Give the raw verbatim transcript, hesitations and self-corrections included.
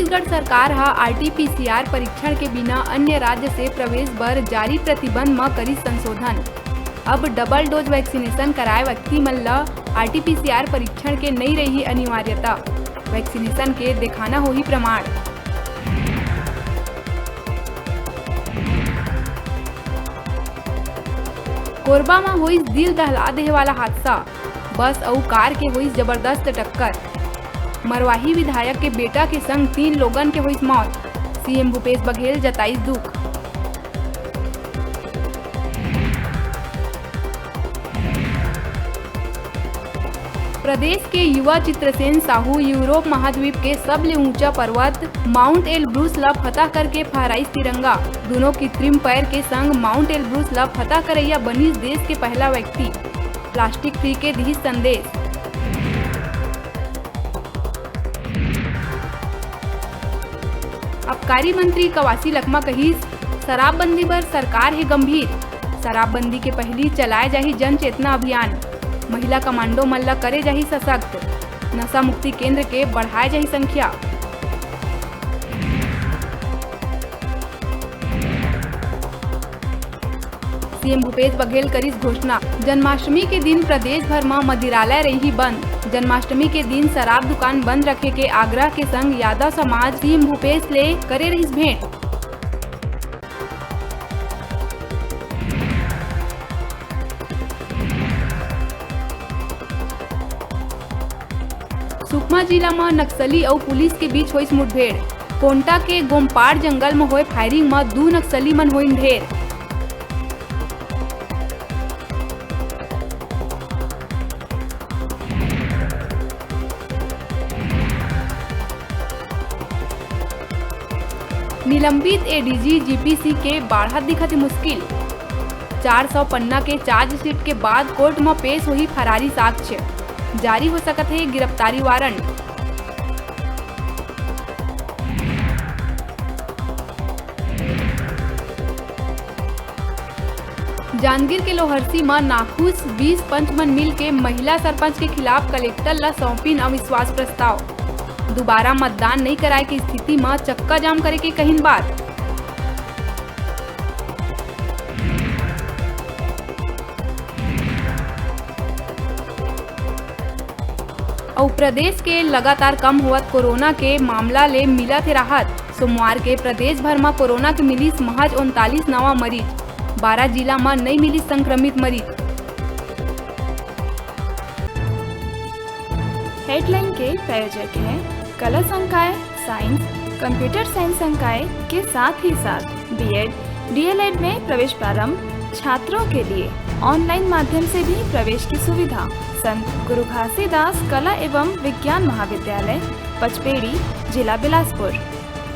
छत्तीसगढ़ सरकार ह आरटीपीसीआर परीक्षण के बिना अन्य राज्य से प्रवेश बर जारी प्रतिबंध म करिस संशोधन। अब डबल डोज वैक्सीनेशन कराए व्यक्ति मन ल आरटीपीसीआर परीक्षण के नइ रही अनिवार्यता। वैक्सीनेशन के देखाना होही प्रमाण। कोरबा म होइस दिल दहला देहे वाला हादसा, बस अउ कार के होइस जबरदस्त टक्कर। मरवाही विधायक के बेटा के संग तीन लोगन के होइस मौत, सीएम भूपेश बघेल जताइस दुख। प्रदेश के युवा चित्रसेन साहू यूरोप महाद्वीप के सबले ऊंचा पर्वत माउंट एलब्रुस ल फतह करके फहराइस तिरंगा। दूनों कृत्रिम पैर के संग माउंट एलब्रुस ल फतह करइया बनिस देश के पहला व्यक्ति। प्लास्टिक फ्री के दिहिस संदेश। आबकारी मंत्री कवासी लखमा कहिस, शराबबंदी बर सरकार हे गंभीर। शराबबंदी के पहिली चलाए जाही जन चेतना अभियान। महिला कमांडो मन ल करे जाही सशक्त। नशा मुक्ति केंद्र के बढ़ाए जाही संख्या। सीएम भूपेश बघेल करिस घोषणा, जन्माष्टमी के दिन प्रदेश भर म मदिरालय रइही बंद। जन्माष्टमी के दिन शराब दुकान बंद रखे के आग्रह के संग यादव समाज सीएम भूपेश ले करे रहिस भेंट। सुकमा जिला म नक्सली अउ पुलिस के बीच होइस मुठभेड़। कोंटा के गोमपाड़ जंगल म होए फायरिंग म दू नक्सली मन होइन ढेर। निलंबित एडीजी जीपीसी के बाढ़त दिखत हे मुश्किल। चार सौ पन्ना के चार्जशीट के बाद कोर्ट म पेश होही फरारी साक्ष्य, जारी हो सकत हे गिरफ्तारी वारंट। जांजगीर के लोहरसी म नाखुश बीस पंच मन मिल के महिला सरपंच के खिलाफ कलेक्टर ल सौंपिन अविश्वास प्रस्ताव। दोबारा मतदान नइ कराए के स्थिति म चक्का जाम करे के कहिन बात। अउ प्रदेश के लगातार कम होवत कोरोना के मामला ले मिलत हे राहत। सोमवार के प्रदेश भर म कोरोना के मिलिस महज उनतालीस नवा मरीज। बारह जिला म नइ मिलिस संक्रमित मरीज। हेडलाइन के प्रायोजक हैं कला संकाय, साइंस, कंप्यूटर साइंस संकाय के साथ ही साथ बीएड, डीएलएड में प्रवेश प्रारंभ, छात्रों के लिए ऑनलाइन माध्यम से भी प्रवेश की सुविधा। संत गुरु घासीदास कला एवं विज्ञान महाविद्यालय, पचपेड़ी, जिला बिलासपुर।